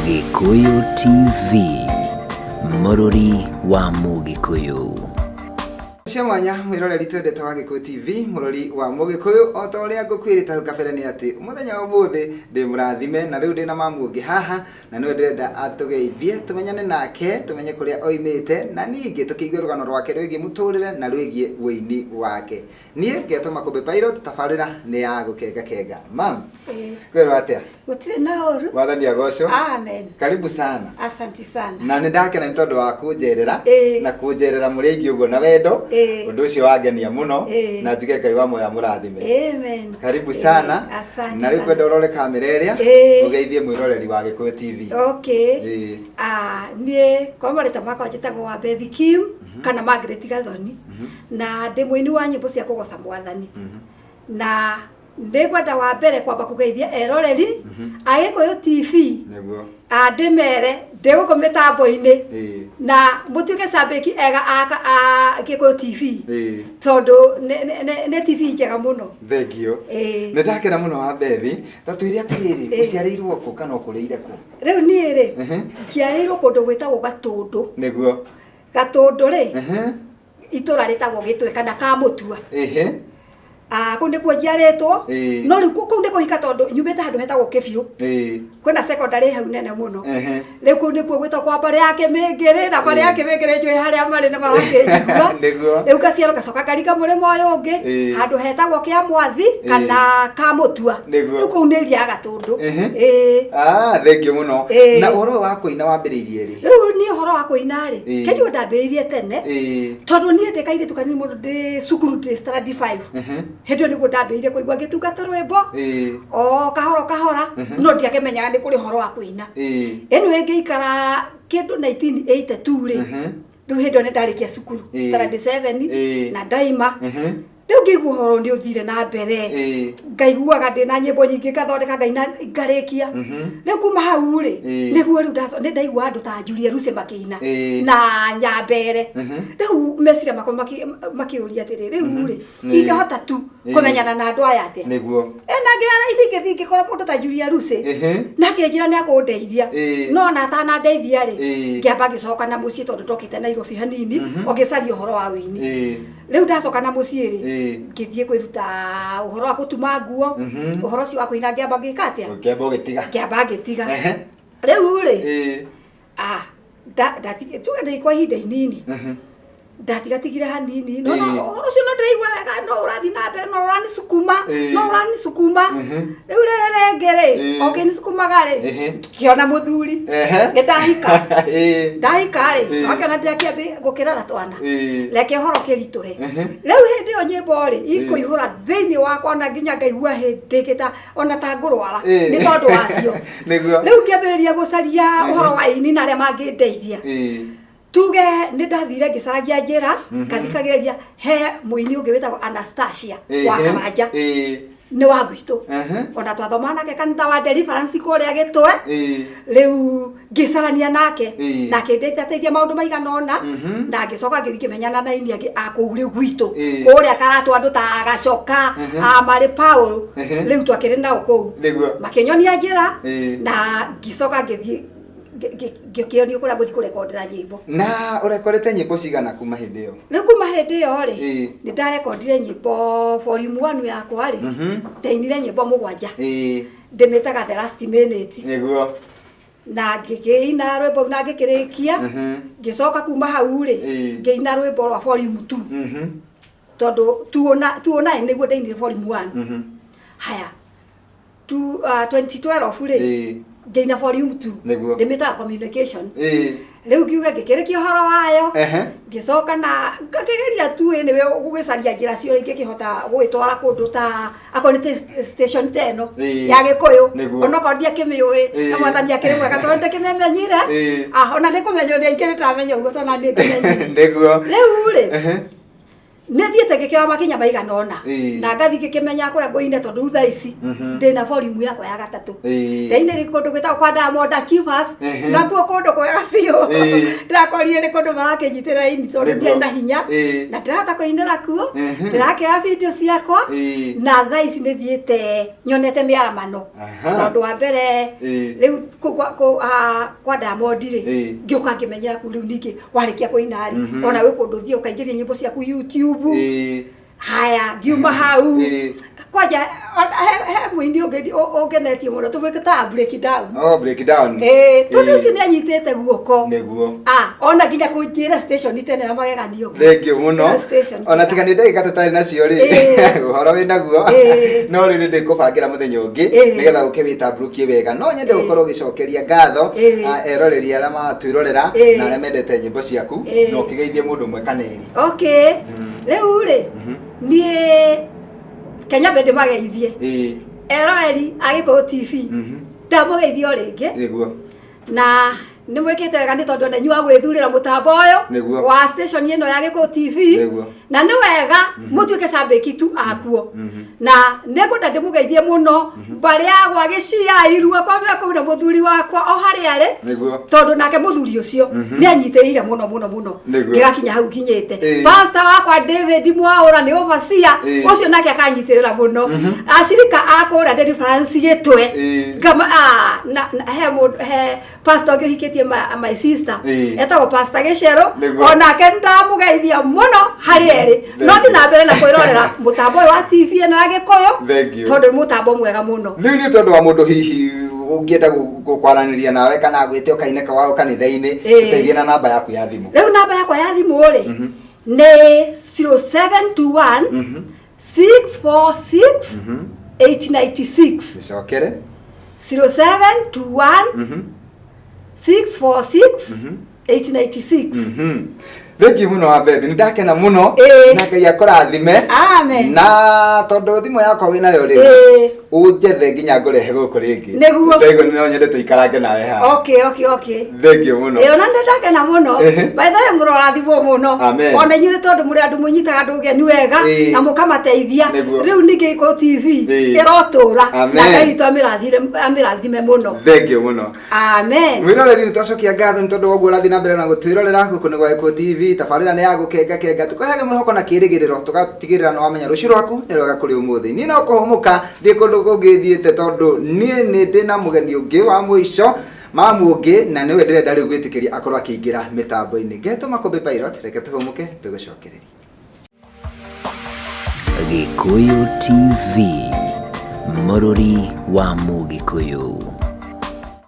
Gĩkũyũ TV, mũrũri wa Mũgĩkũyũ. Cia mwanya mwĩroreri twendete wa Gĩkũyũ TV, mũrori wa Mũgĩkũyũ, o ta ũrĩa ngũkwĩrĩte hau kabere nĩ atĩ mũthenya wa ũmũthĩ ndĩ mũrathime na rĩu ndĩ na mamu ũngĩ haha na nĩwe ndĩrenda atũgeithie tũmenyane nake tũmenye kũrĩa oimĩte na ningĩ tũkĩigue rũgano rwake rwĩgiĩ mũtũrĩre na rwĩgiĩ ũini wake. Niĩ ngetwo Makũmbĩ Pilot, tabarĩra nĩ ya gũkenga kenga. Mam, kwĩrwo atĩa? Gũtirĩ na ũru. Mwathani agocwo. Amen. Karibu sana. Asanti sana. Na nĩ ndakena nĩ tondũ wa kũnjerera Ĩĩ. na kũnjerera mũrĩ aingĩ ũguo na wendo. Ĩĩ. Ũndũ ũcio wangenia mũno Ĩĩ. na njuge Ngai wa muoyo amũrathime. Amen. Karibu sana. Asante Na rĩu sana. kwenda ũrore kamera ĩrĩa Ĩĩ. ũgeithie mwĩroreri wa Gĩkũyũ TV. Okay. Ĩĩ. Ah, niĩ kwa marĩtwa makwa njĩtagwo Wambethi Kim kana Margaret Gathoni. Na ndĩ mũini wa nyĩmbo cia kũgoca mwathani. Na nĩ ngwenda wa mbere kwamba kũgeithia eroreri a Gĩkũyũ TV. Nĩguo. Ah, ndĩmere ndĩ gũkũ mĩtambo-inĩ Ĩĩ. na mũtuĩke cambĩki ega a Gĩkũyũ TV. Ĩĩ. Tondũ nĩ TV njega mũno. Thengiũ. Ĩĩ. Nĩ ndakena mũno Wambethi. Ta twĩre atĩrĩrĩ, Ĩĩ. ũciarĩirwo kũ kana ũkũrĩire kũ? Rĩu niĩ rĩ, njiarĩirwo kũndũ gwĩtagwo Gatũndũ. Nĩguo. Gatũndũ rĩ, itũra rĩtagwo Gĩtwe kana Kamũtua. Ah, kũu nĩkuo njiarĩtwo. Ĩĩ. No rĩu kũu nĩ kũhika tondũ nyumĩte handũ hetagwo Kĩbiũ. Kwĩna secondary hau nene mũno. Rĩu kũu nĩkuo gwĩtagwo kwa mbarĩ ya Kĩmĩngĩrĩ na mbarĩ ya Kĩmĩngĩrĩ njũĩ harĩa marĩ nĩ marakĩnjigua. Nĩguo. Rĩu ngaciarwo ngacoka ngaringa mũrĩmo ũyũ ũngĩ handũ hetagwo Kĩamwathi kana Kamũtua. Nĩguo. Rĩu kũu nĩ area ya Gatũndũ. Ĩĩ. Ah, thengiũ mũno. Ĩĩ. Na ũhoro ũyũ wa kũina wambĩrĩirie rĩ? Rĩu niĩ ũhoro wa kũina rĩ, kĩnjũ ndambĩrĩirie tene. Tondũ niĩ ndĩ kairĩtu kanini mũno ndĩ cukuru ndĩ standard 5. Hĩndĩ ĩyo nĩguo ndambĩrĩirie kũigua ngĩtungata rwĩmbo. O kahora o kahora, no ndiakĩmenyaga nĩ kũrĩ ũhoro wa kũina. Anyway ngĩikara kĩndũ 1982 rĩ, rĩu hĩndĩ ĩyo nĩ ndarĩkia cukuru standard 7 na ndaima. Rĩu ngĩigua ũhoro nĩ ũthire na mbere. Ngaiguaga ndĩ na nyĩmbo nyingĩ ngathondeka ngaina ngarĩkia. Rĩu kuma hau rĩ, nĩguo rĩu nĩ ndaigua andũ ta Julia Lucy makĩina na Nyambere. Rĩu meciria makwa makĩũria atĩrĩ, rĩu rĩ, ingĩhota tu kũmenyana na andũ aya atĩa? Nĩguo. Na ngĩara ingĩthiĩ ngĩkora mũndũ ta Julia Lucy. Na akĩnjĩra nĩ akũndeithia. No ona atanandeithia rĩ, ngĩamba ngĩcoka na mũciĩ tondũ ndokĩte Nairobi hanini, o ngĩcaria ũhoro wa ũini. Rĩu ndacoka na mũciĩ rĩ, ngĩthiĩ kwĩruta ũhoro wa gũtuma nguo, ũhoro ũcio wa kũina ngĩamba ngĩka atĩa? Ũkĩamba ũgĩtiga. Ngĩamba ngĩtiga. Rĩu rĩ, ah, tuge ndĩ kwa ihinda inini. Ndatigatigire hanini, no no ũhoro ũcio no ndĩraigua wega, no ũrathiĩ na mbere, no ũranisukuma, no ũranisukuma. Rĩu rĩrĩ rĩngĩ rĩ, o kĩnisukumaga rĩ, ngĩona mũthuri, nĩ ndahika. Ndahika rĩ, wakĩona ndĩrakĩambia gũkĩrera twana. Reke ũhoro ũkĩritũhe. Rĩu hĩndĩ ĩyo nyĩmbo rĩ, ikũihũra thĩinĩ wakwa ona nginya ngaigua hĩndĩ ĩngĩ ta ona ta ngũrwara nĩ tondũ wacio. Nĩguo. Rĩu ngĩambĩrĩria gũcaria ũhoro wa aini na arĩa mangĩndeithia. Tuge nĩ ndathire ngĩcaragia njĩra, ngathikagĩrĩria he mũini ũngĩ wĩtagwo Anastasia wa Karanja. Nĩ wa gwitũ. Ona twathomaga nake kanitha wa Deliverance kũrĩa Gĩtwe. Rĩu ngĩcarania nake na akĩndeithia teithia maũndũ maigana ũna, na ngĩcoka ngĩthiĩ ngĩmenyana na aini angĩ a kũu rĩu gwitũ. Kũrĩa Karatũ andũ ta Gacoka, a Marĩ Paul, rĩu twakĩrĩ nao kũu. Nĩguo. Makĩnyonia njĩra na ngĩcoka ngĩthiĩ ngĩkĩonio kũrĩa ngũthiĩ kũrekondera nyĩmbo. Na ũrekondete nyĩmbo cigana kuma hĩndĩ ĩyo? Rĩu kuma hĩndĩ ĩyo rĩ, nĩ ndarekondire nyĩmbo volume 1 yakwa rĩ, ndainire nyĩmbo 7. Ndĩmĩtaga The Last Minute. Nĩguo. Na ngĩkĩina rwĩmbo na ngĩkĩrĩkia, ngĩcoka kuma hau rĩ, ngĩina rwĩmbo rwa volume 2. Tondũ 209 nĩguo ndainire volume 1. Haya. 2012 rĩ, ngĩina volume 2. Nĩguo. Ndĩmĩtaga communication. Rĩu ngiuga ngĩkĩrĩkia ũhoro wayo, ngĩcoka na ngakĩgeria tu anyway gũgĩcaria njĩra ciothe ingĩkĩhota gũgĩtwara kũndũ ta akorwo nĩ station ta ĩno ya Gĩkũyũ. Onokorwo ndiakĩmĩũĩ, na mwathani akĩrĩ mwega tondũ ndĩkĩmemenyire. Ah, ona nĩ kũmenywo nĩ aingĩ nĩndamenya ũguo tondũ ona niĩ ngĩmenyire. Nĩguo. Rĩu rĩ, Nĩ thiĩte ngĩkĩoya makinya maigana ũna, na ngathiĩ ngĩkĩmenya kũrĩa ngũina, tondũ rĩu thaa ici ndĩna volume yakwa ya gatatũ. Ndainĩrĩ kũndũ gwĩtagwo kwa Diamond Achievers, nakuo kũndũ kwega biũ. Ndĩrakorire nĩ kũndũ marakĩnyitĩrĩra ini tondũ ndirĩ na hinya, na ndĩrahota kũinĩra kuo. Ndĩrakĩoya video ciakwa, na thaa ici nĩ thiĩte nyonete mĩaramano, tondũ wa mbere rĩu kũu kwa Diamond rĩ, ngĩũka ngĩmenyera kũu. Rĩu ningĩ warĩkia kũina rĩ, ona wĩ kũndũ ũthiĩ ũkaingĩria nyĩmbo ciaku YouTube. Haya, ngiuma hau, kwanja he mũini ũngĩ ũngenetie mũno tũmwĩtaga Break Down. Oh, Break Down. Ĩĩ, tondũ ũcio nĩ anyitĩte guoko. Ah, ona nginya kũnjĩra station tene ya mageganio ũguo. Thengiũ mũno. Ĩno station Ona tiga nĩ ndagĩka tũtarĩ nacio rĩ, ũhoro wĩ naguo, no rĩu nĩ ndĩkũbangĩra mũthenya ũngĩ nĩgetha ũke wĩtambũrũkie wega. No nyende gũkorwo ũgĩcokeria ngatho eroreri arĩa maratwĩrorera na arĩa mendete nyĩmbo ciaku, na ũkĩgeithie mũndũ ũmwe kana erĩ. Okay, rĩu rĩ, niĩ Kenya mbende ndĩmageithie eroreri a Gĩkũyũ TV. Ndamũgeithia o rĩngĩ. Na nĩ mwĩkĩte wega nĩ tondũ ona inyuĩ wa gwĩthurĩra mũtambo ũyũ wa station ĩno ya Gĩkũyũ TV. Na nĩ wega mũtuĩke cambĩki tu akuo. Na nĩ ngwenda ndĩmũgeithie mũno mbarĩ ya gwa Gĩcia Irua kwa me kũu, na mũthuri wakwa o harĩa arĩ, tondũ nake mũthuri ũcio nĩ anyitĩrĩire mũno mũno mũno ngĩgakinya hau nginyĩte. Pastor wakwa David Mwaũra nĩ overseer, ũcio nake akanyitĩrĩra mũno. Acirika a kũrĩa Deliverance Gĩtwe, ngama na he mũndũ, he pastor ũngĩ ũhikĩtie my sister, etagwo Pastor Gĩcerũ. Onake nĩndamũgeithia mũno harĩ erĩ. No thiĩ na mbere na kwĩrorera mũtambo ũyũ wa TV ĩno ya Gĩkũyũ, Thank you. tondũ nĩ mũtambo mwega mũno. Rĩu nĩ tondũ wa mũndũ hihi ũngĩenda kwaranĩria nawe kana gwĩte ũkaine kawao kanitha-inĩ, ũteithie na namba yaku ya thimũ. Rĩu namba yakwa ya thimũ rĩ, nĩ 0721 646 896. Gĩcokere. 0721 646 896. Thengiũ mũno wa Bethi, nĩ ndakena mũno, na Ngai akũrathime. Amen. Na tondũ thimũ yakwa wĩ nayo rĩ, ũnjethe nginya ngũrehe gũkũ rĩngĩ. Ndaigua no nyende tũikarange nawe haha. Okay. Thengiũ mũno. Ĩĩ, ona nĩ ndakena mũno. By the way, mũrorathimwo mũno. Amen. Ona inyuĩ nĩ tondũ mũrĩ andũ mũnyitaga andũ ũgeni wega na mũkamateithia. Rĩu ningĩ Gĩkũyũ TV ĩrotũra, na Ngai witũ amĩrathime mũno. Thengiũ mũno. Amen. Mwĩroreri, nĩ twacokia ngatho nĩ tondũ wa ũguo ũrathiĩ na mbere na gũtwĩrorera. Gũkũ nĩ gwa Gĩkũyũ TV, tabarĩra nĩ ya gũkenga kenga, tũkũheage mwĩhoko na kĩrĩgĩrĩro, tũgatigĩrĩra nĩ wamenya rũciũ rwaku nĩ rwega kũrĩ ũmũthĩ. Niĩ no kũhũmũka ndiĩ kũndũ kũngĩ thiĩte, tondũ niĩ nĩ ndĩ na mũgeni ũngĩ wa mũico, mamu ũngĩ, na nĩwe ndĩrenda rĩu gwĩtĩkĩria akorwo akĩingĩra mĩtambo-inĩ. Ngetwo Makũmbĩ Pilot, reke tũhũmũke tũgũcokererie. Gĩkũyũ TV, mũrũri wa Mũgĩkũyũ.